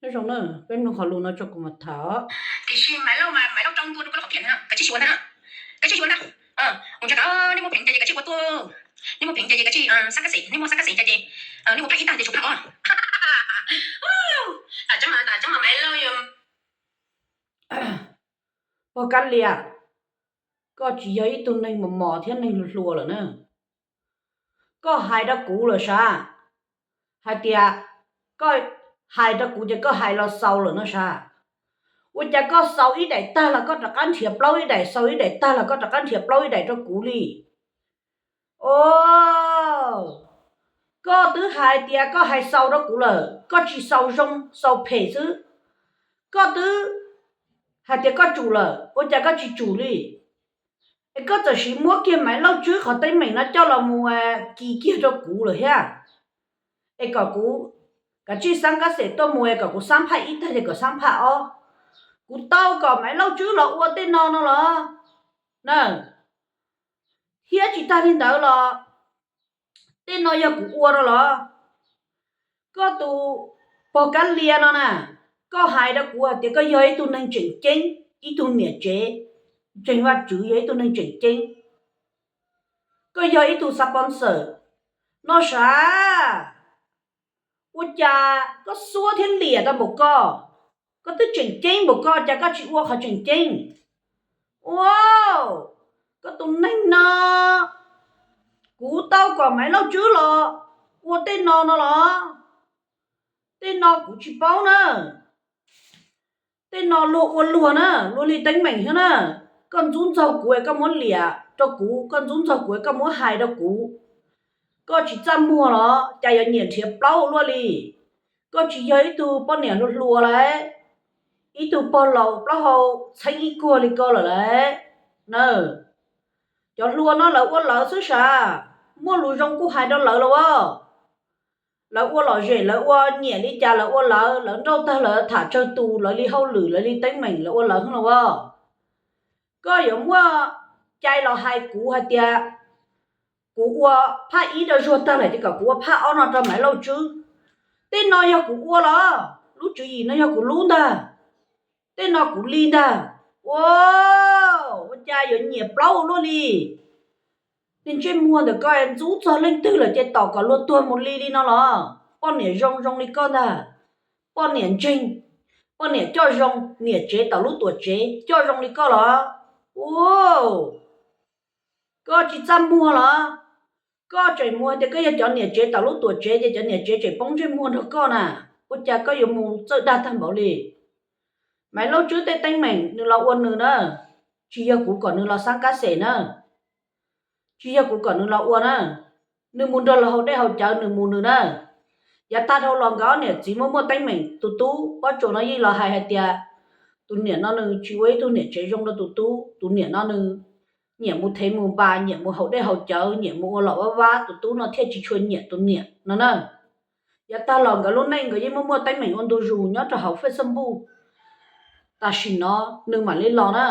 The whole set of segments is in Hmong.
Nyob zoo na, peb mloog qhov lus no tso kuv mam tham. Tiam sis Maiv Lauj mas Maiv Lauj rau ntua rau koj lub qhov phiaj ntag, kav tsij sim ua ntag na, kav tsij sim ua ntag. Mus ntsia, nej muaj pheej cai ces kav tsij ua tuaj, nej muaj pheej cai ces kav tsij xab kab xes, nej muaj xab kab xes cai ces nej mus phaj ib tag ces tsum phaj ob. Tam tseeb mas, tam tseeb mas Maiv Lauj yog Pog Kab Lia, koj tsis yog ib tug neeg mos mos thiab neeg hluas hluas lawm na. Koj hais rau kuv lawm sav, hais tias, koj hais rau kuv ces koj hais los xaus lawm no sav. Ua cas koj xaus ib daim tag los koj rov qab nrhiav plaub ib daim, xaus ib daim tag los koj rov qab nrhiav plaub ib daim rau kuv li? O, koj twb hais tias koj hais xaus rau kuv lawm, koj tsis xaus zoo, xaus phem xwb. Koj twb hais tias koj tsum lawm, ua cas koj tsis tsum li? Es koj txawm sim muab kiag Maiv Lauj Tswb qhov teeb meem no coj los mus kis kiag rau kuv lawm thiab. Es kom kuv kav tsij xab kab xes tuaj mus es kom kuv xab phaj ib tag ces kom xab phaj ob. Kuv tau kom Maiv Lauj Tswb los ua tej no no los na. Thiab tsis tag li ntawd los, tej no yog kuv ua no los? Koj tus Pog Kab Lia no na, koj hais rau kuv hais tias koj yog ib tug neeg tseem ceeb, ib tug niam tsev, ntseeg Vajtswv, yog ib tug neeg tseem ceeb, koj yog ib tug sponsor no sav. Ua cas koj xuab thiab liam tau npaum koj? Koj twb tseem ceeb npaum koj cas koj tsis ua qhov tseem ceeb? Ua, koj tus neeg no, kuv tau kom Maiv Lauj Tswb los ua tej no no los? Tej no kuv tsis paub na. Tej no luag ua luag na, luag li teeb meem thiab na. Koj ntxub ntxaug kuv es koj muab liam rau kuv, koj ntxub ntxaug kuv es koj muab hais rau kuv. Koj tsis txaj muag los cas yuav nyiam nrhiav plaub ua luaj li? Koj tsis yog ib tug poj niam hluas hluas lawm, ib tug pog laus plaub hau txheeb ib kuag li koj lawm lawm na. Cov hluas no lawv ua lawv xwb sav, muaj lus zoo kuj hais rau lawv los as. Lawv ua lom zem, lawv ua nyiam li cas lawv ua lawv, lawv nrauj tag lawv tham tsawg tus, lawv li hauj lwm, lawv li teeb meem, lawv ua lawv los as. Koj yuav muaj cai los hais kuv hais tias kuv ua phaj ib rau Zuag tag lawm ces kom kuv ua phaj ob no rau Maiv Lauj Tswb. Tej no yog kuv ua los? Lub tswv yim no yog kuv lub ntag. Tej no kuv li ntag. Ua, ua cas yuav nyiam plaub ua luaj li? Niag ntsej muag ntawm koj ntxub txog leej twg lawm ces tom kom luag tuag mus li li no los? Poj niam zoo zoo li koj ntag, poj niam ntseeg, poj niam coj zoo, niam tsev tom lub tuam tsev coj zoo li koj los? Ua, koj tsis txaj muag los? Koj tseem mus tias koj yog cov niam tsev tom lub tuam tsev ces cov niam tsev tseem poob ntsej muag nrog koj na. Ua cas koj yuav mus txawj dag tag npaum li? Maiv Lauj Tswb tej teeb meem nws los ua nws na, tsis yog kuv kom nws los xab kab xes na, tsis yog kuv kom nws los ua na. Nws mus nrog luag haus dej haus cawv nws mus nws na. Yav tag dhau los nkawd ob niam txiv muaj muaj teeb meem, tus tub Pob Tsuas no yeej los hais hais tias tus niam no nws tsis ua ib tug niam tsev zoo rau tus tub, tus niam no nws nyiam mus thev mus npas, nyiam mus haus dej haus cawv, nyiam mus ua lom vab vab, tus tub no thiaj tsis tshua nyiam tus niam no na. Yav tag los nkawd lub neej nkawd yeej muaj muaj teeb meem ua ntu zus nyob rau hauv Facebook. Tam sim no nws mam li los na.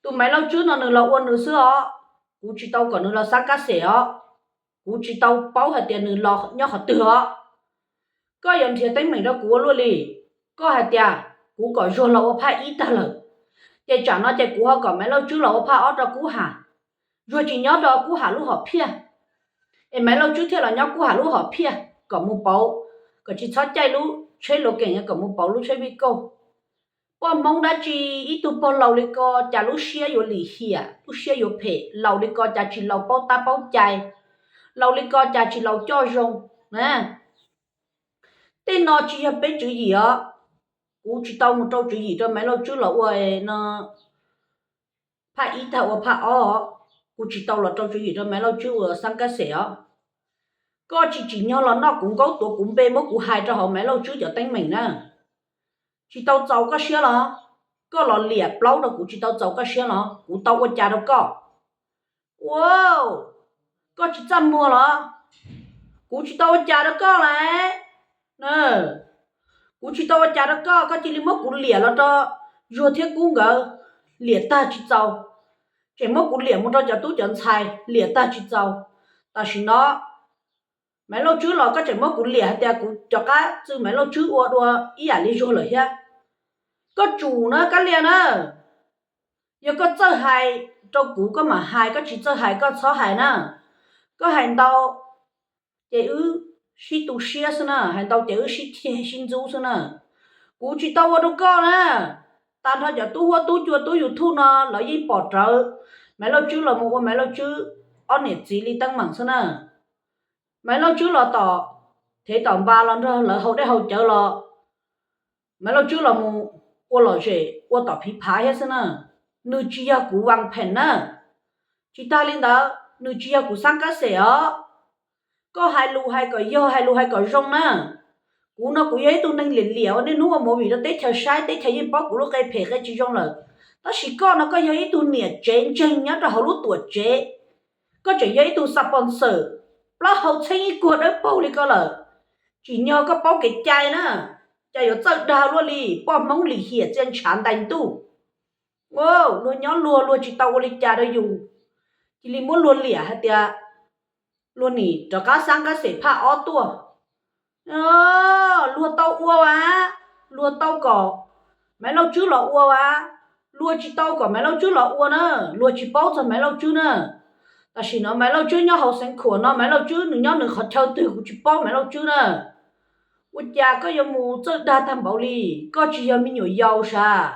Tus Maiv Lauj Tswb no nws los ua nws xwb os, kuv tsis tau kom nws los xab kab xes os, kuv tsis tau paub hais tias nws los nyob qhov twg os. Koj yuav nrhiav teeb meem rau kuv ua luaj li. Koj hais tias kuv kom Zuag los ua phaj ib tag lawm, ces tsam no ces kuv ho kom Maiv Lauj Tswb los ua phaj ob rau Kub Ham. Zuag tsis nyob rau Kub Ham lub hom phiaj, es Maiv Lauj Tswb thiaj los nyob Kub Ham lub hom phiaj kom mus pauv, kom tsis txhob caij lub tsheb luv keem kom mus pauv lub tsheb vij kauj. Poj Hmoob dab tsi ib tug pog laus li ko cas lub siab yuav lim hiam, lub siab yuav phem, laus li ko cas tsis laus paub tab paub cai, laus li ko cas tsis laus coj zoo na. Tej no tsis yog peb tswv yim os. Kuv tsis tau mus rau tswv yim rau Maiv Lauj Tswb los ua no, phaj ib tag ua phaj ob os. Kuv tsis tau los rau tswv yim rau Maiv Lauj Tswb ua xab kab xes os. Koj tsis tsim nyog los noj kuv nkaub tuav kuv npe muab kuv hais rau hauv Maiv Lauj Tswb cov teeb meem na. Tsis tau txaus koj siab los? Koj los liam plaub rau kuv tsis tau txaus koj siab los? Kuv tau ua cas rau koj? Ua, koj tsis txaj muag los? Kuv tsis tau ua cas rau koj lauj. Kuv tsis tau ua cas rau koj, koj cia li muab kuv liam los rau Zuag thiab Kub nkawd, liam tag tsis txaus, tseem muab kuv liam mus rau cov tub cov ntxhais, liam tag tsis txaus. Tam sim no Maiv Lauj Tswb los koj tseem muab kuv liam hais tias kuv rov qab txwv Maiv Lauj Tswb ua dua ib yam li zuag lawm thiab. Koj tsum na Kab Lia na, yog koj txawj hais rau kuv koj mam hais, koj tsis txawj hais koj txhob hais na. Koj hais ntau ces wb sib tu siab xwb na, hais ntau ces wb sib ceg sib ntxub xwb na. Kuv tsis tau ua rau koj na. Tag nrho cov tub huab tub cua tub YouTube no lawv yeej pom rawv Maiv Lauj Tswb los mus ua Maiv Lauj Tswb ob niam txiv li teeb meem xwb na. Maiv Lauj Tswb los tom thev tom npas los nrog lawv haus dej haus cawv los, Maiv Lauj Tswb los mus ua lom zem ua tom phiv phav thiab xwb na. Nws tsis yog kuv vas pheem na. Tsis tag li ntawd nws tsis yog kuv xab kab xeem os. Koj hais lus hais kom yog, hais lus hais kom zoo na. Kuv no kuv yog ib tug neeg liam liam ua niaj hnub ua movie rau teb chaws saib, teb chaws yeej paub kuv lub qe phem qe tsis zoo lawm. Tab sis koj no koj yog ib tug niam tsev ntseeg nyob rau hauv lub tuam tsev. Koj tseem yog ib tug xa pos xawm, plaub hau txheeb ib kuag dawb paug li koj lawm. Tsim nyog koj paub kev cai na, cas yuav txawj dag luaj li poj Hmoob lim hiam txia ntshav ntais ntuj. Luag nyob luag, luag tsis tau ua li cas rau yus, cia li muab luag liam hais tias luag nim rov qab xab kab xeem phaj ob tuaj. Luag tau ua as, luag tau kom Maiv Lauj Tswb los ua as, luag tsis tau kom Maiv Lauj Tswb los ua na, luag tsis paub txog Maiv Lauj Tswb na. Tam sim no Maiv Lauj Tswb nyob hauv xeev khuam no, Maiv Lauj Tswb nws nyob nws qhov chaw twg kuv tsis paub Maiv Lauj Tswb na. Ua cas koj yuav mus txawj dag tag npaum li? Koj tsis yog me nyuam yaus sav.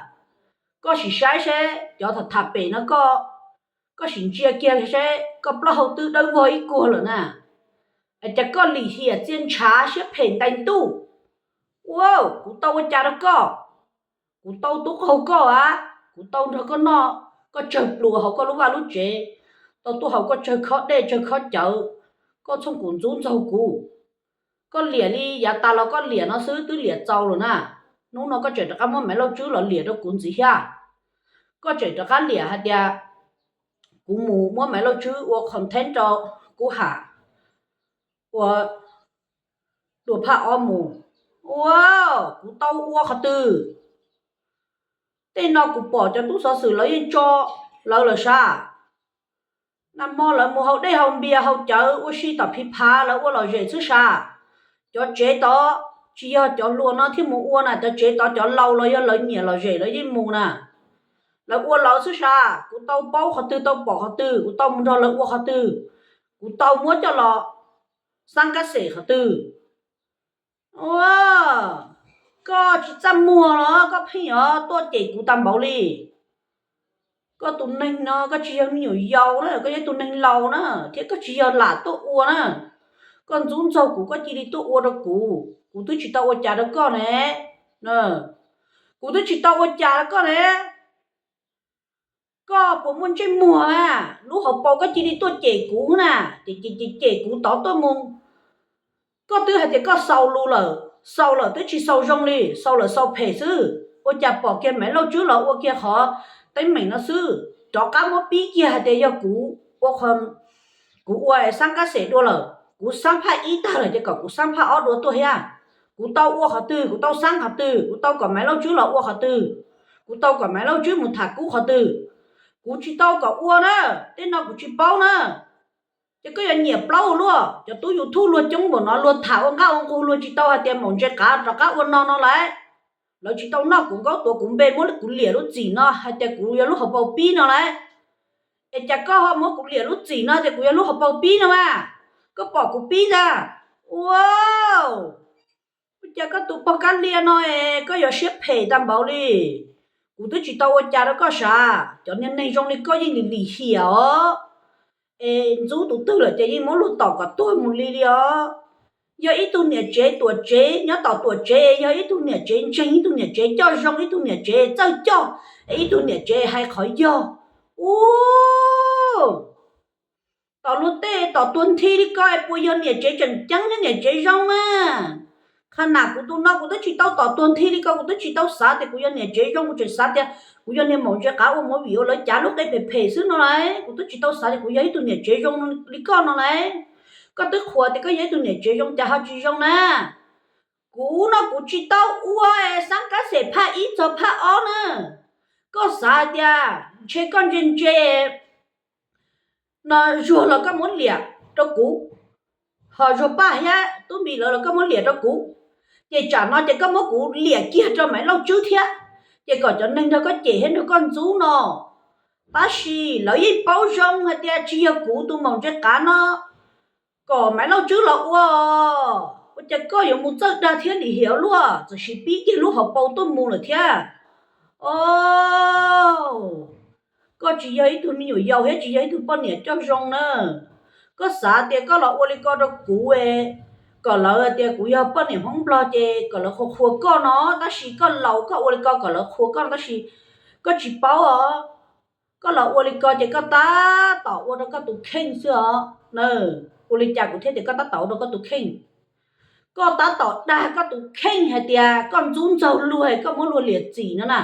Koj sim saib seb cov tham tham pem no koj, koj sim ntsia kiag seb koj plaub hau twb dawb vog ib kuag lawm na. Es cas koj lim hiam txia ntshav siab phem ntais ntuj. Ua, kuv tau ua cas rau koj? Kuv tau tuaj qaug koj as, kuv tau nrog koj noj, koj tsawg pluas hauv koj lub vaj lub tsev, tau tuaj haus koj tsawg khob dej tsawg khob cawv, koj txhob kum ntxub ntxaug kuv. Koj liam li yav tas los koj liam no xwb twb liam txaus lawm na. Hnub no koj tseem rov qab muab Maiv Lauj Tswb los liam rau kuv ntxiv thiab. Koj tseem rov qab liam hais tias kuv mus muab Maiv Lauj Tswb ua content rau Kub Ham ua dua phaj ob mus. Ua, kuv tau ua qhov twg? Tej no kuv pom cov tub xov xwm lawv yeej tso lawv lawm sav. Nag hmo lawv mus haus dej haus npias haus cawv ua si tom phiv phav lawv ua lom zem xwb sav. Cov tsev tod tsis yog cov hluas no thiaj mus ua na, cov tsev tod cov laus los yog lawv nyiam lom zem lawv yeej mus na. Lawv ua lawv xwb sav, kuv tau paub qhov twg tau pom qhov twg, kuv tau mus nrog lawv ua qhov twg, kuv tau muab coj los xab kab xeem qhov twg. Ua, koj tsis txaj muag los koj pheej yuav tuaj cem kuv tag npaum li. Koj tus neeg no koj tsis yog me nyuam yaus na, koj yog tus neeg laus na, thiab koj tsis yog lam tuaj ua na. Koj ntxub ntxaug kuv koj cia li tuaj ua rau kuv, kuv twb tsis tau ua cas rau koj ne. Kuv twb tsis tau ua cas rau koj ne. Koj puas muaj ntsej muag a? Lub hauv paus koj cia li tuaj cem kuv na, cem cem cem kuv tod tuaj mus. Koj twb hais tias koj xaus lus lawm, xaus lawm twb tsis xaus zoo li, xaus lawm xaus phem xwb. Ua cas pom kiag Maiv Lauj Tswb los ua kiag qhov teeb meem no xwb, rov qab muab pib kiag hais tias yog kuv ua, kuv ua es xab kab xeem dua lawm. Kuv xab phaj ib tag lawm ces kom kuv xab phaj ob dua tuaj thiab. Kuv tau ua qhov twg, kuv tau xab qhov twg, kuv tau kom Maiv Lauj Tswb los ua qhov twg, kuv tau kom Maiv Lauj Tswb mus tham Kub qhov twg? Kuv tsis tau kom ua na, tej no kuv tsis paub na. Ces koj yuav nyiam plaub ua luaj, cov tub YouTube luag coob npaum no luag tham ua nqaj ua nqug luag tsis tau hais tias Maum Ntse Qav rov qab ua no no lauj. Lawv tsis tau noj kuv nkaub tuav kuv npe muab kuv liam lub txim no hais tias kuv yog lub hauv paus pib no lauj. Es cas koj ho muab kuv liam lub txim no tias kuv yog lub hauv paus pib no mas? Koj pom kuv pib ntag. Ua, ua cas koj tus pog Kab Lia no es koj yuav siab phem tag npaum li? Kuv twb tsis tau ua cas rau koj sav, cov niag neeg zoo li koj yeej lim lim hiam os. Es ntxub tus twg lawm ces yeej muab luag tom kom tuag mus li li os. Yog ib tug niam tsev tuam tsev nyob tom tuam tsev, yog ib tug niam tsev ntseeg, ib tug niam tsev coj zoo, ib tug niam tsev txawj coj, es ib tug niam tsev hais qhov yog. Ub, tom luag tej tom tuag nthi li ko es puas yog niam tsev tseem ceeb thiab niam tsev zoo a? Qhov nam kuv tus no kuv twb tsis tau tom tuag nthi li ko, kuv twb tsis tau xav tias kuv yog niam tsev zoo, kuv tseem xav tias kuv yog niag Maum Ntse Qav ua movie ua lawv cav lub qe phem phem xwb no lauj. Kuv twb tsis tau xav tias kuv yog ib tug niam tsev zoo li koj no lauj. Koj twb qhuas tias koj yog ib tug niam tsev zoo cas ho tsis zoo na? Kuv no kuv tsis tau ua xab kab xeem phaj ib txog phaj ob na. Koj xav hais tias ntshe koj ntse ntse no zuag los koj muab liam rau kuv. Ho Zuag Paj thiab Tub Npis lawv los koj muab liam rau kuv, ces tsam no ces koj muab kuv liam kiag rau Maiv Lauj Tswb thiab, ces kom cov neeg nrog koj cem thiab nrog koj ntxub no. Tab sis lawv yeej paub zoo hais tias tsis yog kuv tus maum ntsej qav no kom Maiv Lauj Tswb los ua. Ua cas koj yuav mus txawj dag thiab lim hiam luaj, txawm sis pib kiag lub hauv paus tuaj mus lawm thiab. O, koj tsis yog ib tug me nyuam yaus thiab tsis yog ib tug poj niam coj zoo na. Koj xav tias koj los ua li ko rau kuv, kom lawv tias kuv yog poj niam Hmoob Nplog ces kom lawv qhuas qhuas koj no, tab sis koj laus koj ua li ko kom lawv qhuas koj no, tab sis koj tsis paub os. Koj los ua li ko ces koj tab tom ua rau koj tus kheej xwb os. Ua li cas kuv thiaj tias koj tab tom ua rau koj tus kheej? Koj tab tom dag koj tus kheej hais tias koj ntxub ntxaug luag, koj muab luag liam txim no na.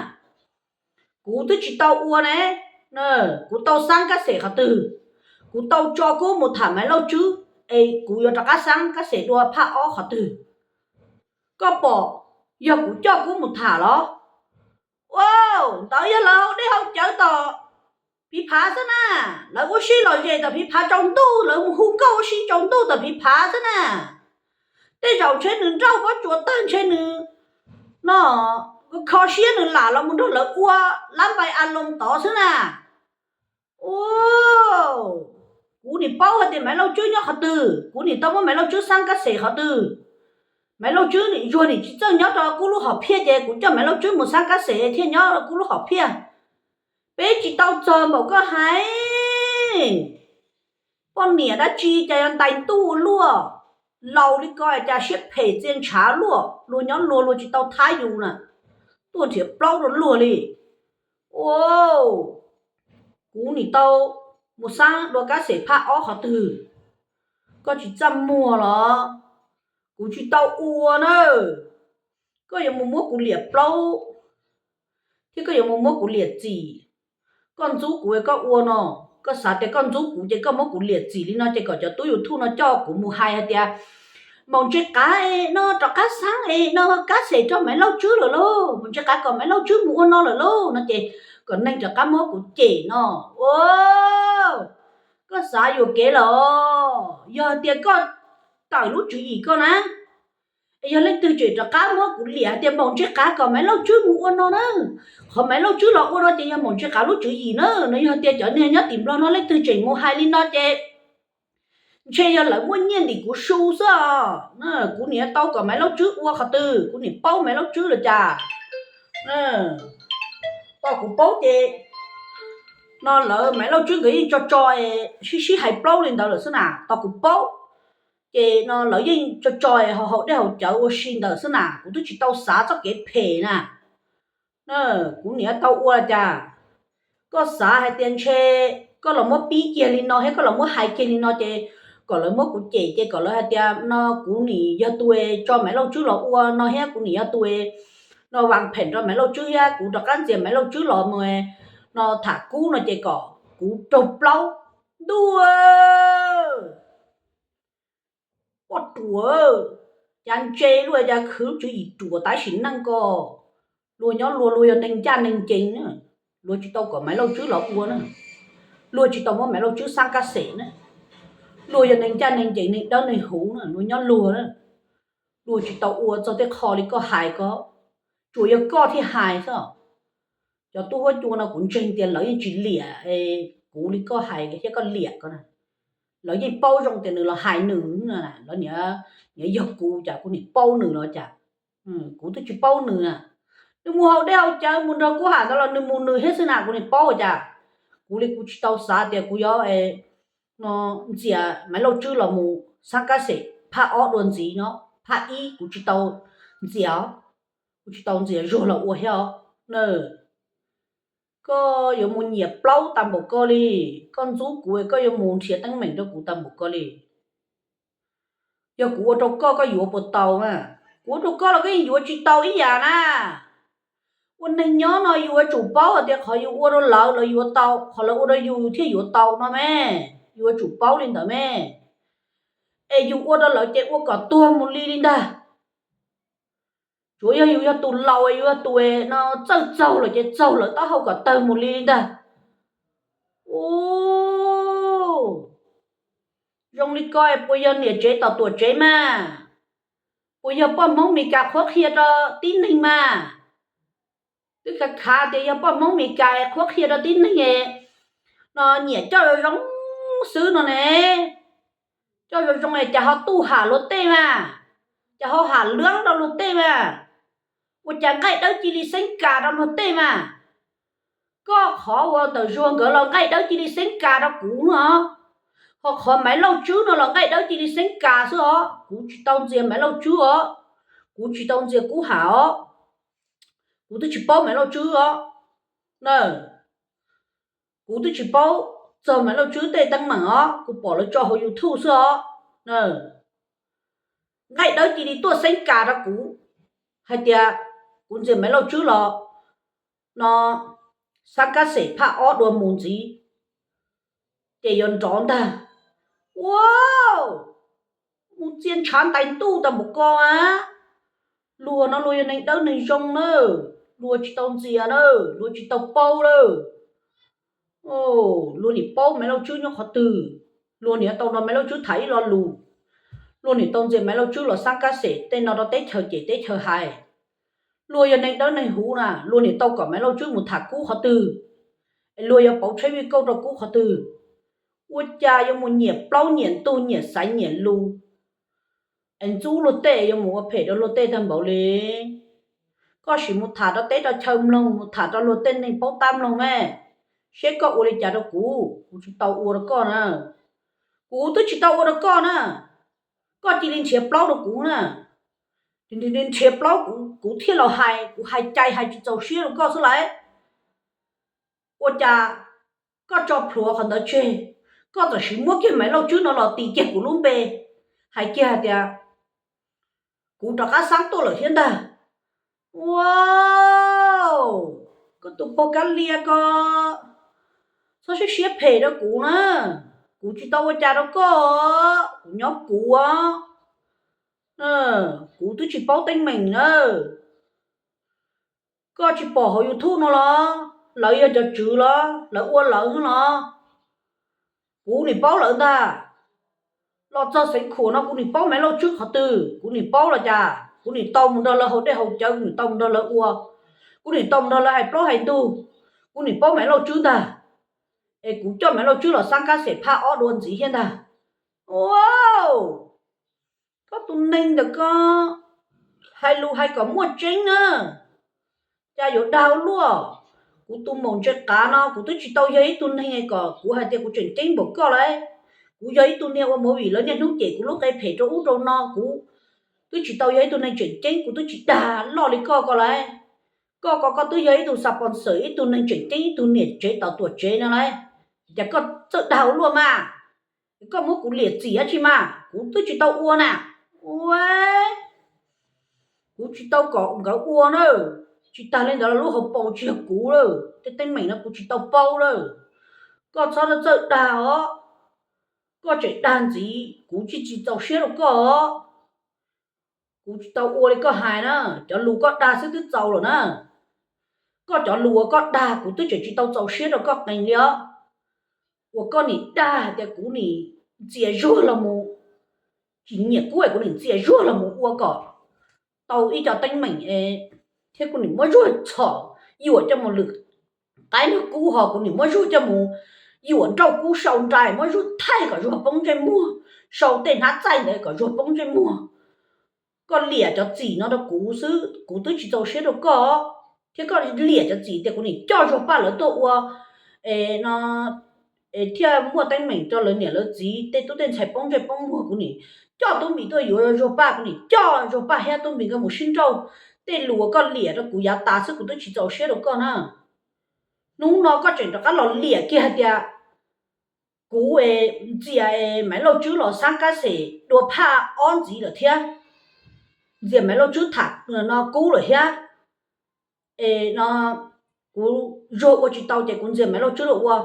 Kuv twb tsis tau ua ne, kuv tau xab kab xes qhov twg? Kuv tau tso kub mus tham Maiv Lauj Tswb es kuv yuav rov qab xab kab xes dua phaj ob qhov twg? Koj pom yog kuv coj kub mus tham los? Ua, ntawd yog lawv haus dej haus cawv tom Piv Phav xwb na. Lawv ua si lom zem tom Piv Phav tsaus ntuj, lawv mus hu nkauj ua si tsaus ntuj tom Piv Phav xwb na. Tej zaum ntshe nws nrauj pob tsuas tag ntshe nws no kho siab nws lam los mus nrog lawv ua lab npai a loo tod xwb na. Ua, kuv nim paub hais tias Maiv Lauj Tswb nyob qhov twg, kuv nim tau muab Maiv Lauj Tswb xab kab xes qhov twg. Maiv Lauj Tswb nim zuag nim tsis txawj nyob rau kuv lub hom phiaj ces kuv coj Maiv Lauj Tswb mus xab kab xes thiaj nyob kuv lub hom phiaj. Peb tsis tau txog npaum koj hais. Poj niam dab tsi cas yuav ntais ntuj ua luaj, laus li ko cas siab phem txia ntshav luaj, luag nyob luag luag tsis tau thab yus na, tuaj nrhiav plaub rau luag li. Ua, kuv nim tau mus xab dua kab xes phaj ob qhov twg? Koj tsis txaj muag los? Kuv tsis tau ua na. Koj yuav mus muab kuv liam plaub thiab koj yuav mus muab kuv liam txim. Koj ntxub kuv es koj ua no, koj xav tias koj ntxub kuv ces koj muab kuv liam txim li no ces kom cov tub YouTube no coj kuv mus hais hais tias maum ntsej qav es no rov qab xab es no kab xes rau Maiv Lauj Tswb lawm lauj, maum ntsej qav kom Maiv Lauj Tswb mus ua no lawm lauj no ces kom neeg rov qab muab kuv cem no. Ua, koj xav yuam kev lawm. Yog tias koj tawm lub tswv yim koj na, es yog leej twg tseem rov qab muab kuv liam hais tias maum ntsej qav kom Maiv Lauj Tswb mus ua no na, qhov Maiv Lauj Tswb los ua no ces yog maum ntsej qav lub tswv yim na. No yog tias cov niag nyob tim Nplog no leej twg tseem mus hais li no ces ntshe yog lawv muaj nyiaj ntim kuv su xwb os. Kuv nim tau kom Maiv Lauj Tswb ua qhov twg? Kuv nim paub Maiv Lauj Tswb los cas? Tau kuv paub ces no lawv Maiv Lauj Tswb nkawd yeej tso tso sib sib hais plaub li ntawd lawm xwb na. Tau kuv paub ces no lawv yeej tso tso haus haus dej haus cawv ua si ntawd xwb na. Kuv twb tsis tau xav txoj kev phem na. Kuv nim tau ua cas? Koj xav hais tias ntshe koj los muab pib kiag li no thiab koj los muab hais kiag li no ces kom lawv muab kuv cem ces kom lawv hais tias no kuv nim yog tus tso Maiv Lauj Tswb los ua no thiab kuv nim yog tus no vas phem rau Maiv Lauj Tswb thiab kuv rov qab ntxias Maiv Lauj Tswb los mus no tham kub no ces kom kuv raug plaub. Ntuj, poj ruam, cas ntse luaj, cas khwv tswv yim ruam tab sis neeg ko. Luag nyob luag, luag yog neeg ncaj neeg ncees na, luag tsis tau kom Maiv Lauj Tswb los ua na, luag tsis tau muab Maiv Lauj Tswb xab kab xes na, luag yog neeg ncaj neeg ncees, neeg dawb neeg huv na, luag nyob luag na, luag tsis tau ua txog tej qho li koj hais ko. Tsuas yog koj thiaj hais xwb. Cov tub huab cua no kuv ntseeg tias lawv yeej tsis liam kuv li koj hais thiab koj liam ko na. Lawv yeej paub zoo tias nws los hais nws na, lawv niaj yog kuv cas kuv nim paub nws los cas. Kuv twb tsis paub nws na. Nws mus haus dej haus cawv mus nrog kuv tham ntawd los nws mus nws thiab xwb na, kuv nim paub cas. Kuv li kuv tsis tau xav tias kuv yuav no ntxias Maiv Lauj Tswb los mus xab kab xes phaj ob dua ntxiv no, phaj ib kuv tsis tau ntxias, kuv tsis tau ntxias Zuag los ua thiab os. Koj yuav mus nyiam plaub tag npaum ko li, koj ntxub kuv koj yuav mus nrhiav teeb meem rau kuv tag npaum ko li. Yog kuv ua rau koj, koj yuav puas tau na? Kuv ua rau koj los koj yeej yuav tsis tau ib yam na. Ua neeg nyob no yus yuav tsum paub hais tias qhov yus ua rau lawv, lawv yuav tau, qhov lawv ua rau yus thiaj yuav tau no me. Yus yuav tsum paub li ntawd me. Es yus ua rau lawv ces ua kom tuag mus li li ntag. Tsuav yog yus yog tus laus, yus yog tus no txawj txaug lawm ces txaug lawv taub hau kom tawg mus li li ntag. U, Zoo li ko puas yog niam tsev tom tuam tsev mas? Puas yog poj Hmoob Mes Kas qhuab qhia rau tib neeg mas? Twb khav khav tias yog poj Hmoob Mes Kas qhuab qhia rau tib neeg no, nyiam coj zoo zoo xwb no ne. Coj zoo zoo es cas ho tuj ham luag tej mas, cas ho ham luab rau luag tej mas. Ua cas nqaij dawb cia li xeeb kas rau luag tej mas? Koj qhov uas ntawm Zuag nkawd los nqaij dawb cia li xeeb kas rau kuv no, ho qhov Maiv Lauj Tswb no los nqaij dawb cia li xeeb kas xwb os. Kuv tsis tau ntxias Maiv Lauj Tswb os, kuv tsis tau ntxias Kub Ham os, kuv twb tsis paub Maiv Lauj Tswb os na. Kuv twb tsis paub txog Maiv Lauj Tswb tej teeb meem os, kuv pom lawv tso hauv YouTube xwb os. Nqaij dawb cia li tuaj xeeb kas rau kuv hais tias kuv ntxias Maiv Lauj Tswb los no, xab kab xeem phaj ob dua mus ntxiv ces yuav nrov ntag. Ua, mus txia ntshav ntais ntuj tas npaum ko a. Luag no luag yog neeg dawb neeg zoo na, luag tsis tau ntxias na, luag tsis tau paub lawm. Luag nim paub Maiv Lauj Tswb nyob qhov twg, luag nim tau nrog Maiv Lauj Tswb tham ib lo lus, luag nim tau ntxias Maiv Lauj Tswb los xab kab xeem tej no rau teb chaws ces teb chaws hais. Luag yog neeg dawb neeg huv na, luag nim tau kom Maiv Lauj Tswb mus tham Kub qhov twg, es luag yuav pauv tsheb vij kauj rau Kub qhov twg. Ua cas yuav mus nyiam plaub nyiam ntug nyiam xaiv nyiam lus, es ntxub luag tej yuav mus ua phem rau luag tej tag npaum li. Koj sim mus tham rau teb rau chaw mloog, mus tham rau luag tej neeg paub tab mloog me, seb koj ua li cas rau kuv, kuv tsis tau ua rau koj na. Kuv twb tsis tau ua rau koj na, koj cia li nrhiav plaub rau kuv na. Nrhiav plaub kuv thiaj los hais, kuv hais cai hais tsis txaus siab rau koj xwb lauj. Ua cas koj tso plhuav qhov ntawd tseg, koj txawm sim muab kiag Maiv Lauj Tswb no los tis kiag kuv lub npe, hais kiag hais tias kuv rov qab xab tuaj lawm thiab ntag. Ua, koj tus pog Kab Lias ko, txhob siab siab phem rau kuv na. Kuv tsis tau ua cas rau koj, kuv nyob kuv os. Kuv twb tsis paub teeb meem na. Koj tsis pom hauv YouTube no los? Lawv yog cov tswv los lawv ua lawv xwb los? Kuv nim paub lawv ntag. Los txog Xeev Khuam no kuv nim paub Maiv Lauj Tswb qhov twg, kuv nim paub los cas, kuv nim tau mus nrog lawv haus dej haus cawv, kuv nim tau mus nrog lawv ua, kuv nim tau mus nrog lawv hais plaub hais ntug, kuv nim paub Maiv Lauj Tswb ntag. Es kuv coj Maiv Lauj Tswb los xab kab xeem phaj ob dua ntxiv thiab ntag. Ua, koj tus neeg ntawm koj hais lus hais kom muaj tseeb na, cas yuav dag ua luaj. Kuv tus maum ntse qav no kuv twb tsis tau yog ib tug neeg kom kuv hais tias kuv tseem ceeb npaum koj lauj. Kuv yog ib tug niag ua movie lawv niaj hnub cem kuv lub qe phem rau ub rau no, kuv twb tsis tau yog ib tug neeg tseem ceeb, kuv twb tsis dag loj li koj ko lauj. Koj ko koj twb yog ib tug xa pov xawm, ib tug neeg tseem ceeb, ib tug niam tsev tom tuam tsev no lauj, cas koj txawj dag ua luaj mas. Koj muab kuv liam txim dab tsi mas, kuv twb tsis tau ua na. Ua, kuv tsis tau kom nkawd ua na. Tsis tas li ntawd los lub hauv paus tsis yog kuv lawm, tej teeb meem no kuv tsis tau paub lawm. Koj txhob txawj dag os, koj tseem dag ntxiv kuv tsis tsis txaus siab rau koj os. Kuv tsis tau ua li koj hais na, cov lus koj dag xwb twb txaus lawm na. Koj cov lus uas koj dag kuv twb tseem tsis tau txaus siab rau koj qees li os. Uas koj nim dag hais tias kuv nim ntxias Zuag los mus, tsis nyiam Kub es kuv nim ntxias Zuag los mus ua kom tau ib co teeb meem, thiab kuv nim muab Zuag txhom yuam coj mus lwm qaib nrog Kub, ho kuv nim muab Zuag coj mus yuam nrauj Kub sau nra, muab Zuag thaij kom Zuag poob ntsej muag, sau tej hnab txaij ntawd kom Zuag poob ntsej muag. Koj liam cov txim no rau kuv xwb, kuv twb tsis txaus siab rau koj, thiab koj liam cov txim tias kuv nim coj Zuag Paj lawv tuaj ua, es no, es thiaj muaj teeb meem rau lawv niam lawv txiv tej tub tej ntxhais poob ntsej poob muag, kuv nim coj Tub Npis tuaj yuav Zuag Paj, kuv nim coj Zuag Paj thiab Tub Npis nkawd mus sib nrauj. Tej lus uas koj liam rau kuv yav tas xwb kuv twb tsis txaus siab rau koj na. Hnub no koj tseem rov qab los liam kiag hais tias kuv es ntxias es Maiv Lauj Tswb los xab kab xes dua phaj ob ntxiv lawm thiab, ntxias Maiv Lauj Tswb tham no Kub lawm thiab. Es no kuv Zuag ua tsis tau ces kuv ntxias Maiv Lauj Tswb los ua.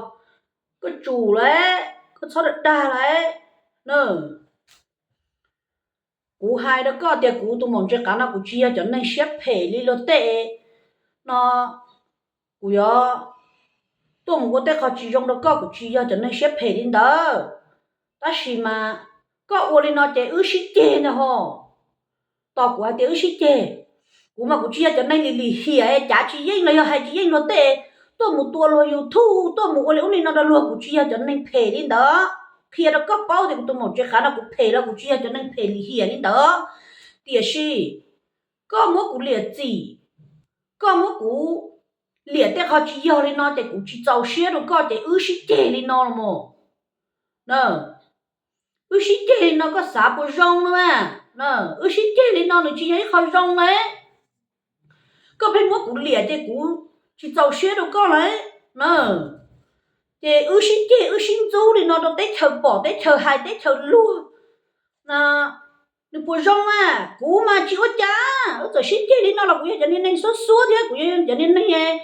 Koj tsum lauj, koj txhob dag dag lauj. Kuv hais rau koj tias kuv tus maum ntse qav no kuv tsis yog cov neeg siab phem li luag tej no. Kuv yuav tuaj mus ua tej qho tsis zoo rau koj, kuv tsis yog cov neeg siab phem li ntawd. Tab sis mas koj ua li no ces wb sib ceg ntag ho. Tos kuv hais tias wb sib ceg, kuv mas kuv tsis yog cov neeg lim lim hiam cav tsis yeej los yog hais tsis yeej luag tej, tuaj mus tua luag YouTube, tuaj mus ua li ub li no rau luag, kuv tsis yog cov neeg phem li ntawd. Qhia rau koj paub tias kuv tus maum tsev qav no kuv phem los kuv tsis yog cov neeg phem lim hiam li ntawd. Tiam sis koj muab kuv liam txim, koj muab kuv liam tej qho tsis yog li no ces kuv tsis txaus siab rau koj ces wb sib ceg li no los mas. Wb sib ceg li no koj xav puas zoo no mas? Wb sib ceg li no nws tsis yog ib qho zoo na. Koj pheej muab kuv liam ces kuv tsis txaus siab rau koj lawm na. Ces wb sib ceg wb sib ntxub li no rau teb chaws pom, teb chaws hais, teb chaws luag, nws puas zoo mas? Kuv mas tsis ua cas, wb txawm sib ceg li no los kuv yog cov niag neeg xuab xuab thiab kuv yog cov niag neeg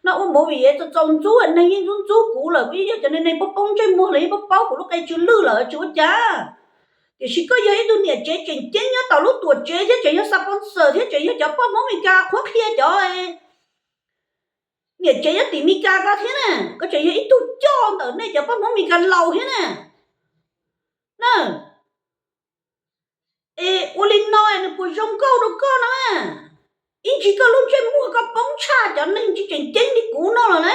no ua movie txaus txaus ntxub, neeg yeej ntxub ntxub kuv lawm, kuv yeej yog cov niag neeg poob poob ntsej muag lawm, yeej paub paub kuv lub qe tsw lwj lawm tsis ua cas. Tiam sis koj yog ib tug niam tsev tseem ceeb nyob tom lub tuam tsev thiab tseem yog sponsor thiab tseem yog cov poj Hmoob Meskas qhuab qhia cov niam tsev nyob tim Meskas ko thiab na, koj tseem yog ib tug coj ntawm nej cov poj Hmoob Meskas laus thiab na. Na, es ua li no nws puas zoo nkauj rau koj no? Ib ntsis koj lub ntsej muag koj poob tshaj cov neeg tsis tseem ceeb li kuv no lawm na.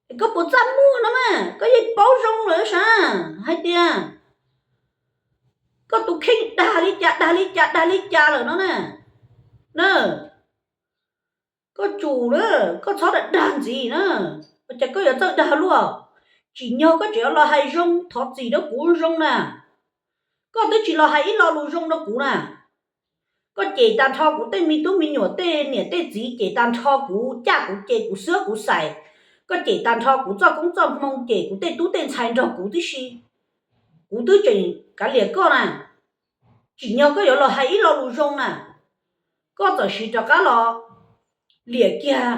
Es koj puas txaj muag no mas? Koj yeej paub zoo lawm sav hais tias koj tus kheej dag li cas dag li cas dag li cas lawm no na. Na, koj tsum na, koj txhob dag dag ntxiv na. Ua cas koj yuav txawj dag luaj? Tsim nyog koj tseem yuav los hais zoo thov txim rau kuv zoo na. Koj twb tsis los hais ib lo lus zoo rau kuv na. Koj cem tag nrho kuv tej me tub me nyuam tej niam tej txiv, cem tag nrho kuv caj kuv ces kuv xwab kuv xais. Koj cem tag nrho kuv txoj koob txoj hmoo, cem kuv tej tub tej ntxhais nrog kuv tib si. Kuv twb tseem kav liam koj na. Tsim nyog koj yuav los hais ib lo lus zoo na, koj txawm siv rov qab los liam kiag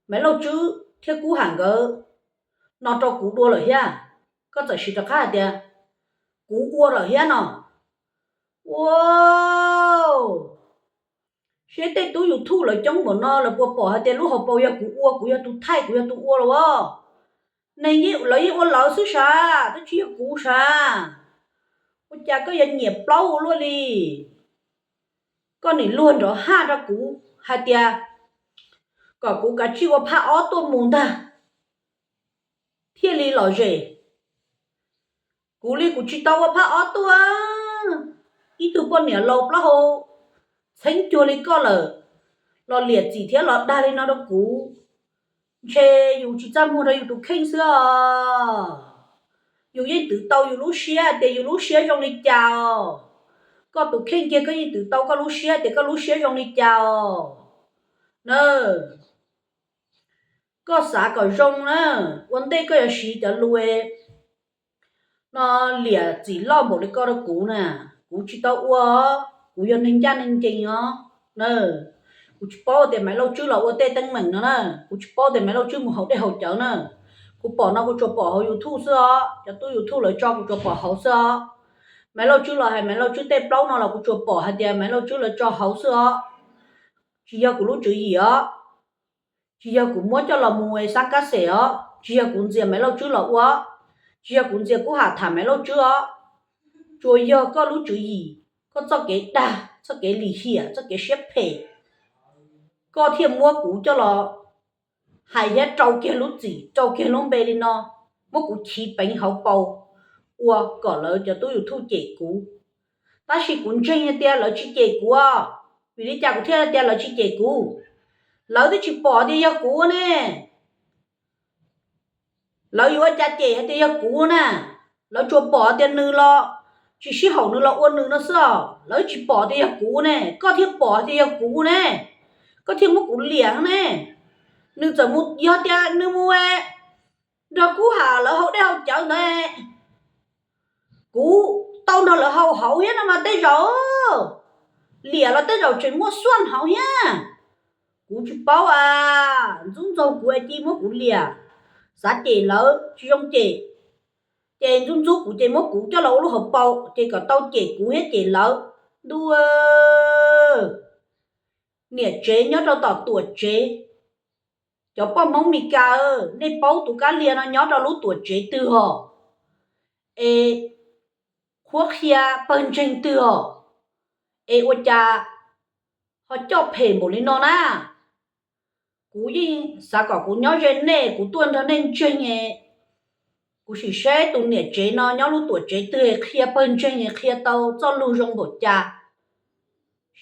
Maiv Lauj Tswb thiab Kub Ham nkawd no rau kuv dua lawm thiab. Koj txawm siv rov qab hais tias kuv ua lawm thiab no. Ua, seb tej tub YouTube lawv coob npaum no lawv puas pom hais tias lub hauv paus yog kuv ua, kuv yog tus thaij, kuv yog tus ua los as? Neeg yeej, lawv yeej ua lawv xwb sav, twb tsis yog kuv sav. Ua cas koj yuav nyiam plaub ua luaj li? Koj nim luag nrov haj rau kuv hais tias kom kuv kav tsij ua phaj ob tuaj mus ntag thiaj li lom zem. Kuv li kuv tsis tau ua phaj ob tuaj. Ib tug poj niam laus plaub hau txheeb cuag li koj lawm los liam txim thiab los dag li no rau kuv, ntshe yus tsis txaj muag rau yus tus kheej xwb os. Yus yeej twv tau yus lub siab tias yus lub siab zoo li cas os. Koj tus kheej kiag koj yeej twv tau koj lub siab tias koj lub siab zoo li cas os. Na, koj xav kom zoo na, ua ntej koj yuav siv cov lus no liam txim loj npaum li koj rau kuv na, kuv tsis tau ua. Kuv yog neeg ncaj neeg ncees os. Kuv tsis paub tias Maiv Lauj Tswb los ua tej teeb meem no na. Kuv tsis paub tias Maiv Lauj Tswb mus haus dej haus cawv na. Kuv pom no kuv tsuas pom hauv YouTube xwb os, cov tub YouTube lawv tso kuv tsuas pom hauv xwb os. Maiv Lauj Tswb los hais Maiv Lauj Tswb tej plaub no los kuv tsuas pom hais tias Maiv Lauj Tswb lawv tso hauv xwb os. Tsis yog kuv lub tswv yim os. Tsis yog kuv muab coj los mus xab kab xes os, tsis yog kuv ntxias Maiv Lauj Tswb los ua, tsis yog kuv ntxias Kub Ham tham Maiv Lauj Tswb os. Tsuas yog koj lub tswv yim, koj txoj kev dag, txoj kev lim hiam, txoj kev siab phem, koj thiaj muab kuv coj los hais thiab rau kiag lub txim, rau kiag lub npe li no, muab kuv chiv peev hauv paus ua kom lawv cov tub YouTube cem kuv. Tab sis kuv ntseeg hais tias lawv tsis cem kuv os. Vim li cas kuv thiaj hais tias lawv tsis cem kuv? Lawv twb tsis pom tias yog kuv ne. Lawv yuav ua cas cem hais tias yog kuv na? Lawv tsuas pom tias nws los tsis sib haum, nws los ua nws no xwb os. Lawv tsis pom tias yog kuv ne, koj thiaj pom tias yog kuv ne, koj thiaj muab kuv liam ne. Nws txawm mus, yog tias nws mus nrog Kub Ham lawv haus dej haus cawv ntawd, kuv tau nrog lawv haus hauv thiab no mas tej zaum liam los tej zaum tseem muaj xuaj hauv thiab. Kuv tsis paub a, ntxub ntxaug kuv es cia muab kuv liam. Xav cem lawv tsis zoo cem, ces ntxub ntxub kuv ces muab kuv coj los ua lub hauv paus ces kom tau cem kuv thiab cem lawv. Ntuj, niam tsev nyob rau tom tuam tsev, cov poj Hmoob Mes Kas, nej paub tus Kab Lia no nyob rau lub tuam tsev twg hos? es qhuab qhia pawg ntseeg twg os, es ua cas ho coj phem npaum li no na? Kuv yeej xav kom kuv nyob ze nej, kuv tuaj nrog nej ntseeg, kuv sim saib tus niam tsev no nyob lub tuam tsev twg qhia pawg ntseeg qhia tau txoj lus zoo npaum cas.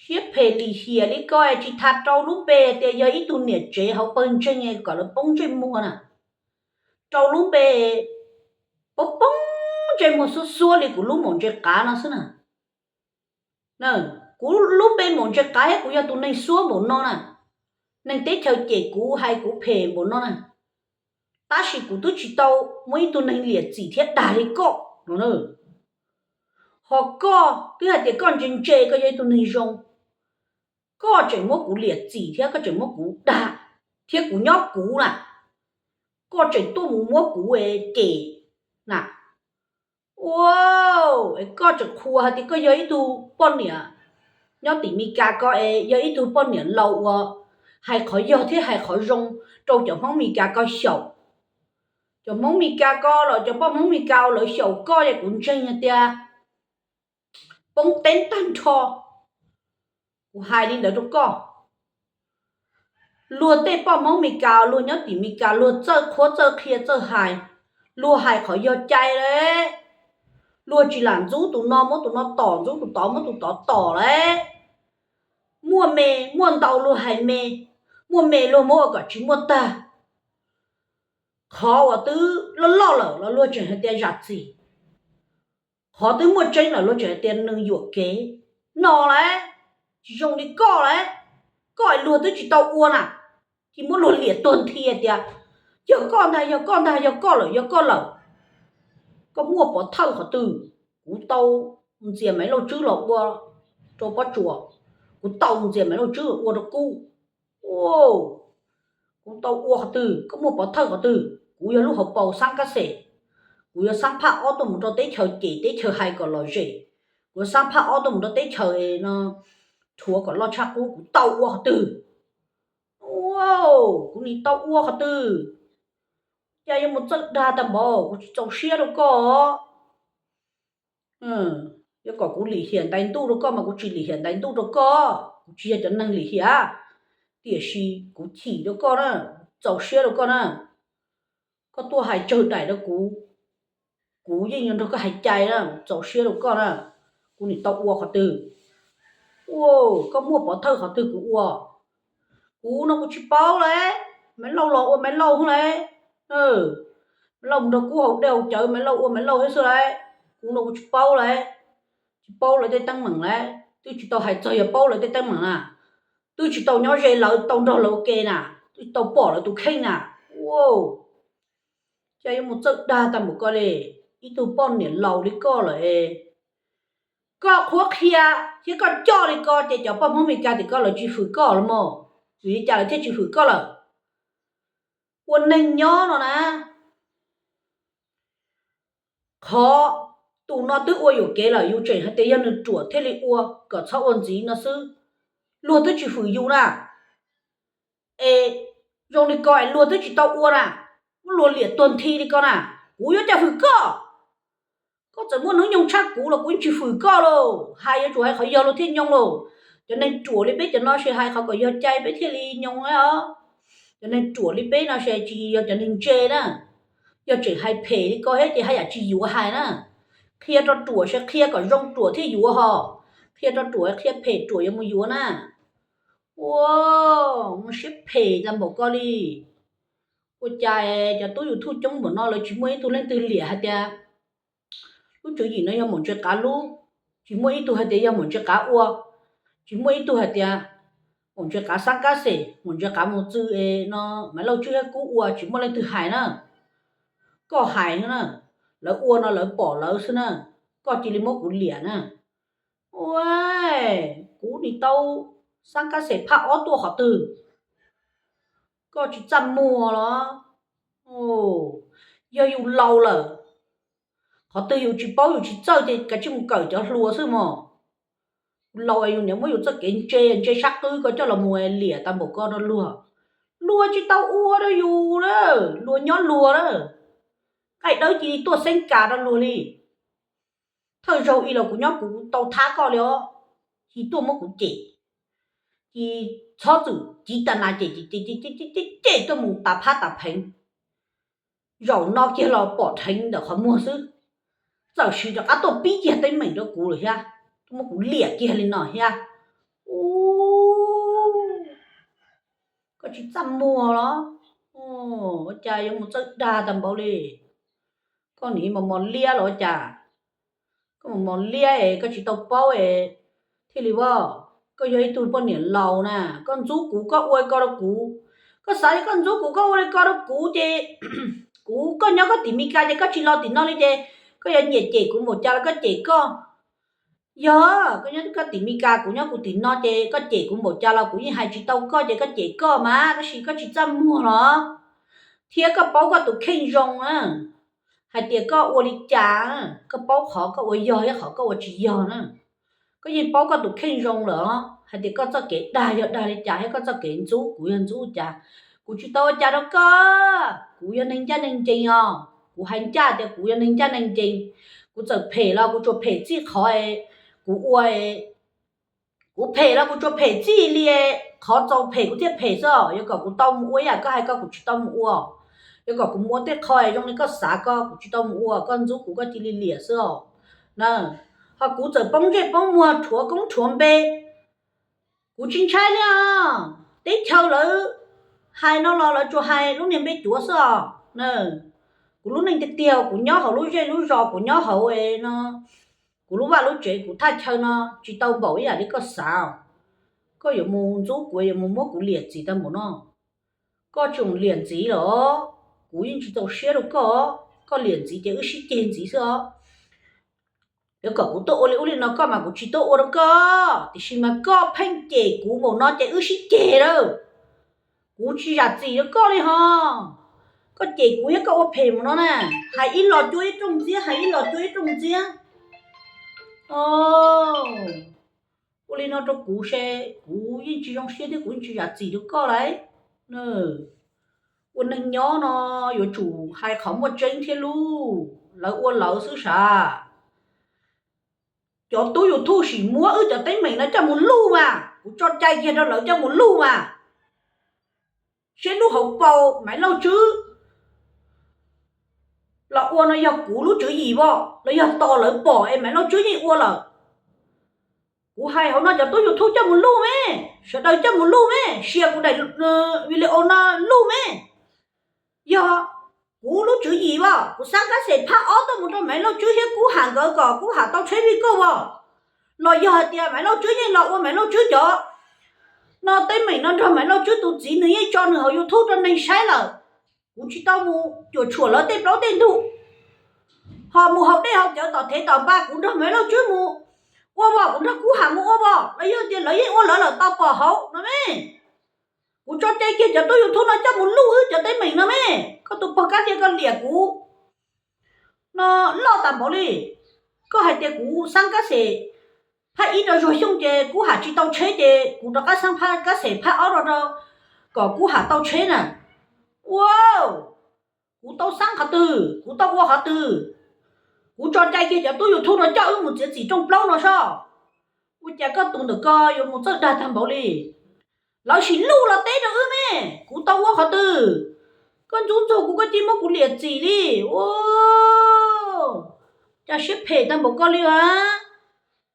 Siab phem lim hiam li ko tsis tas rau lub npe tias yog ib tug niam tsev hauv pawg ntseeg kom lawv poob ntsej muag na. Rau lub npe poob poob ntsej muag xuab xuab li kuv lub maum ntse qav no xwb na. Kuv lub npe maum ntse qav thiab kuv yog tus neeg xuab npaum no na. Neeg teb chaws cem kuv hais kuv phem npaum no na, tab sis kuv twb tsis tau muab ib tug neeg liam txim thiab dag li koj no. Ho koj twb hais tias koj ntse ntse koj yog ib tug neeg zoo, koj tseem muab kuv liam txim thiab koj tseem muab kuv dag, thiab kuv nyob kuv na, koj tseem tuaj mus muab kuv cem na. Ua, es koj tseem qhuas hais tias koj yog ib tug poj niam nyob tim Mes Kas ko es yog ib tug poj niam laus uas hais qhov yog thiab hais qhov zoo rau cov Hmoob Mes Kas ko xyaum. Cov Hmoob Mes Kas ko los cov poj Hmoob Mes Kas uas lawv xyaum koj es kuv ntseeg hais tias poob teb tag nrho. Kuv hais li ntawd rau koj. Luag tej poj Hmoob Mes Kas, luag nyob tim Mes Kas luag txawj qhuab txawj qhia txawj hais, luag hais qhov yog cai lawm. Luag tsis lam ntxub tus no muab tus no tom, ntxub tus tod muab tus tod tom lawm. Muaj me muaj ntau luag hais me, muaj me luag muab ua kom tsis muaj tag. Qhov uas twb loj loj lawm los luag tseem hais tias zam txim, qhov twb muaj tseeb lawm luag tseem hais tias nws yuam kev no lawm. Tsis zoo li koj lawm. Koj es luag twb tsis tau ua na, cia muab luag liam tuag nthi hais tias yog koj ntag, yog koj ntag, yog koj lawm, yog koj lawm. Koj muaj pov thawj qhov twg? Kuv tau ntxias Maiv Lauj Tswb los ua rau Pob Tsuas, kuv tau ntxias Maiv Lauj Tswb los ua rau Kub. Kuv tau ua qhov twg? Koj muaj pov thawj qhov twg? Kuv yog lub hauv paus xab kab xes, kuv yuav xab phaj ob tuaj mus rau teb chaws ces teb chaws hais kom lom zem, kuv yuav xab phaj ob tuaj mus rau teb chaws no rhuav kom loj tshaj qub, kuv tau ua qhov twg? Kuv nim tau ua qhov twg? Cas yuav mus txawj dag tag npaum, kuv tsis txaus siab rau koj. Yuav kom kuv lim hiam ntais ntuj rau koj mas kuv tsis lim hiam ntais ntuj rau koj, kuv tsis yog cov neeg lim hiam, tiam sis kuv chim rau koj na, txaus siab rau koj na. Koj tuaj hais tsawg daim rau kuv, kuv yeej yuav nrog koj hais cai na, txaus siab rau koj na. Kuv nim tau ua qhov twg? Koj muaj pov thawj qhov twg kuv ua? Kuv no kuv tsis paub lauj, Maiv Lauj los ua Maiv Lauj xwb lauj. Maiv Lauj mus nrog Kub haus dej haus cawv, Maiv Lauj ua Maiv Lauj thiab xwb lauj. Kuv no kuv tsis paub lauj, tsis paub lawv tej teeb meem lauj, twb tsis tau hais txog yog paub lawv tej teeb meem na, twb tsis tau nyob ze lawv, tau nrog lawv ua ke na, twb tsis tau pom lawv tus kheej na. Cas yuav mus txawj dag tag npaum koj li, ib tug poj niam laus li koj lawm es koj qhuab qhia thiab koj coj li ko ces cov poj Hmoob Mes Kas tim ko lawv tsis hwm koj los mas, vim li cas lawv thiaj tsis hwm koj lawm? Ua neeg nyob no na, qhov tus no twb ua yuam kev lawm yus tseem hais tias yog nws ruam thiaj li ua kom txhob ua ntxiv no xwb, luag twb tsis hwm yus na. Es zoo li ko es luag twb tsis tau ua na, muab luag liam tuag nthi li ko na, kuv yuav cas hwm koj? Koj txawm muaj hnub nyoog tshaj kuv los kuv yeej tsis hwm koj lauj. Hais yuav tsum hais qhov yog luag thiaj nyoo lauj. Cov neeg ruam li peb cov no ces hais qhov kom yog cai peb thiaj li nyoo os. Cov neeg ruam li peb no ces tsis yog cov neeg ntse na. Yog tseem hais phem li ko thiab ces haj yam tsis yuav hais na. Qhia rau ruam ces qhia kom zoo ruam thiaj yuav hos, qhia rau ruam qhia phem ruam yuav mus yuav na. Ua, muaj siab phem tag npaum koj li. Ua cas cov tub YouTube coob npaum no lawv tsis muaj ib tug leej twg liam hais tias lub tswv yim no yog maum ntse qav lub, tsis muaj ib tug hais tias yog maum ntse qav ua, tsis muaj ib tug hais tias maum ntse qav xab kab xes, maum ntse qav mus txwv es no Maiv Lauj Tswb thiab Kub ua, tsis muaj leej twg hais na. Koj hais na, lawv ua no lawv pom lawv xwb na, koj cia li muab kuv liam na. Ua, kuv nim tau xab kab xes phaj ob tuaj qhov twg? Koj tsis txaj muag los? Yog yus laus lawm, qhov twg yus tsis paub yus tsis txawj ces kav tsij mus kawm cov hluas xwb mog. Yus laus es yus niaj muab yus txoj kev ntse ntse sab qwb ko coj los mus liam tag npaum ko rau luag. Luag tsis tau ua rau yus na, luag nyob luag na. Nqaij dawb cia li tuaj xeeb kas rau luag li. Thawj zaug ib los kuv nyob kuv tau thab koj li os, cia tuaj muab kuv cem, ces txhob txwm civ tas nas cem cem cem cem cem cem tuaj mus tas phab tas pheev, zaum no kiag los pom dheev ntawm qhov muag xwb, txawm sis rov qab tuaj pib kiag teeb meem rau kuv lawm thiab, tuaj muab kuv liam kiag li no thiab. Ub, koj tsis txaj muag los? Ua cas yuav mus txawj dag tag npaum li? Koj nim mos mos liab los ua cas? Koj mos mos liab es koj tsis tau paub es thiaj li as. Koj yog ib tug poj niam laus na, koj ntxub kuv, koj ua li ko rau kuv, koj xav li koj ntxub kuv, koj ua li ko rau kuv ces kuv, koj nyob koj tim Mes Kas ces koj tsis los tim no li ces koj yuav nyiam cem kuv npaum cas los koj cem koj. Yog koj nyob koj tim Mes Kas, kuv nyob kuv tim no ces koj cem kuv npaum cas los kuv yeej hais tsis tau koj ces koj cem koj mas, tab sis koj tsis txaj muag los? Thiab koj paub koj tus kheej zoo na, hais tias koj ua li cas, koj paub qhov koj ua yog thiab qhov koj ua tsis yog na. Koj yeej paub koj tus kheej zoo lawm os, hais tias koj txoj kev dag yog dag li cas thiab koj txoj kev ntxub kuv yog ntxub cas. Kuv tsis tau ua cas rau koj, kuv yog neeg ncaj neeg ncees os, kuv hais ncaj tias kuv yog neeg ncaj neeg ncees. Kuv txawm phem los kuv tsuas phem txij qhov kuv ua, kuv phem los kuv tsuas phem txij li qhov txaus phem kuv thiaj phem xwb os. Yuav kom kuv tau mus ua ib yam koj hais ko kuv tsis tau mus ua, yuav kom kuv mus ua tej qho zoo li koj xav ko kuv tsis tau mus ua, koj ntxub kuv koj cia li liam xwb os na. Ho kuv txawm poob ntsej poob muag rhuav koob rhuav npe, kuv tsis ntshai li os. Teb chaws lawv hais no los lawv tsuas hais lub niag npe cuav xwb os. Kuv lub neej tiag tiag kuv nyob hauv lub zej lub zos, kuv nyob hauv no, kuv lub vaj lub tsev kuv thaj chaw no tsis tau npaum ib yam li koj xav. Koj yuav mus ntxub kuv, yuav mus muab kuv liam txim tag npaum no. Koj tseem liam ntxiv los? Kuv yeej tsis txaus siab rau koj, koj liam ntxiv ces wb sib ceg ntxiv xwb os. Yuav kom kuv tuaj ua li ub li no koj mas kuv tsis tuaj ua rau koj, tiam sis mas koj pheej cem kuv npaum no ces wb sib ceg lawm. Kuv tsis zam txim rau koj li hos. Koj cem kuv thiab koj ua phem mus no na, hais ib los cuab ib rooj ntxiab, hais ib los cuab ib rooj ntxiab. Ua li no rau kuv se, kuv yeej tsis zoo siab thiab kuv yeej tsis zam txim rau koj lauj. Ua neeg nyob no yuav tsum hais qhov muaj tseeb thiab lauj, lawv ua lawv xwb sav. Cov tub YouTube sim muab wb cov teeb meem no coj mus luj mas, kuv tso cai kiag rau lawv coj mus luj mas. Seb lub hauv paus Maiv Lauj Tswb los ua no yog kuv lub tswv yim as los yog tos lawv pom es Maiv Lauj Tswb yeej ua lawm? Kuv hais hauv no cov tub YouTube coj mus luj me, sawv daws coj mus luj me, share kuv daim video no luj me. Yog kuv lub tswv yim as, kuv xab kab xes phab ob tuaj mus rau Maiv Lauj Tswb thiab Kub Ham nkawd kom Kub Ham tau tsheb vij kauj as, los yog hais tias Maiv Lauj Tswb yeej los ua Maiv Lauj Tswb cov no teeb meem no nrog Maiv Lauj Tswb tus txiv, nws yeej tso nws hauv YouTube rau neeg saib lawm. Kuv tsis tau mus cuam tshuam lawv tej plaub tej ntug, ho mus haus dej haus cawv tom thev tom npa, kuv nrog Maiv Lauj Tswb mus ua as, kuv nrog Kub Ham mus ua as, los yog tias lawv yeej ua lawv lawm tau pom hauv no me. Kuv tso cai kiag cov tub YouTube no coj mus luj wb cov teeb meem no me. Koj tus pog Kab Lia koj liam kuv no loj tas npaum li. Koj hais tias kuv xab kab xes phab ib rau Zuag Xyooj ces Kub Ham tsis tau tsheb ces kuv rov qab xab kab xes phab ob rau rau kom Kub Ham tau tsheb na. Ua, kuv tau xab qhov twg, kuv tau ua qhov twg? Kuv tso cai kiag cov tub YouTube no coj wb mus txiav txim rooj plaub no soj. Ua cas koj tus ntawm ko yuav mus txawj dag tag npaum li? Lawv sim luj los teb rau wb me, kuv tau ua qhov twg? Koj ntxub ntxug kuv koj cia muab kuv liam txim li. Ua cas siab phem tag npaum ko li as.